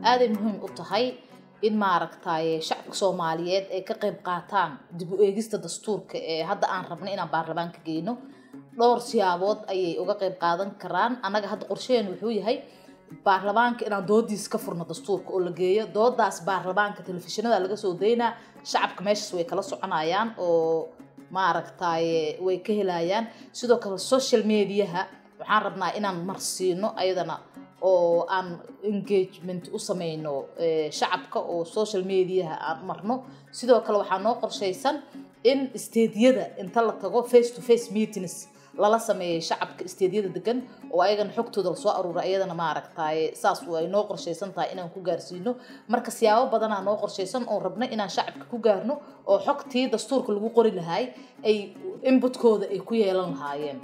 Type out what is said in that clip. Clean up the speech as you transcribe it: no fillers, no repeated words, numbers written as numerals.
Aaday muhiim u tahay in maaragtaye shacabka Soomaaliyeed ay ka qayb qaataan dib u eegista dastuurka ee hadda aan rabno inaan baarlamaanka geyno. Dhowr siyaabood ayay uga qayb qaadan karaan. Annaga hadda qorshaheen wuxuu yahay baarlamaanka inaan doodiis ka furno dastuurka oo la geeyo doodaas baarlamaanka, telefishinada laga soo daynaa, shacabka meeshaas way kala soconayaan oo maaragtaye way ka helayaan. Sidoo kale social mediaha waxaan rabnaa inaan marsiino ayadana oo aan engagement u sameyno shacabka oo social mediaha aan marno. Sidoo kale waxaa noo qorshaysan in stateyada inta la tago face to face meetings lala sameeyay shacabka stateyada degan oo ayagana xogtooda lasoo aruura, ayadana maaragtaye saas ay noo qorshaysan tahay inaan ku gaarsiino. Marka siyaabo badanaa noo qorshaysan oon rabno inaan shacabka ku gaarno oo xogtii dastuurka lagu qori lahaay ay inputkooda ay ku yeelan lahaayeen.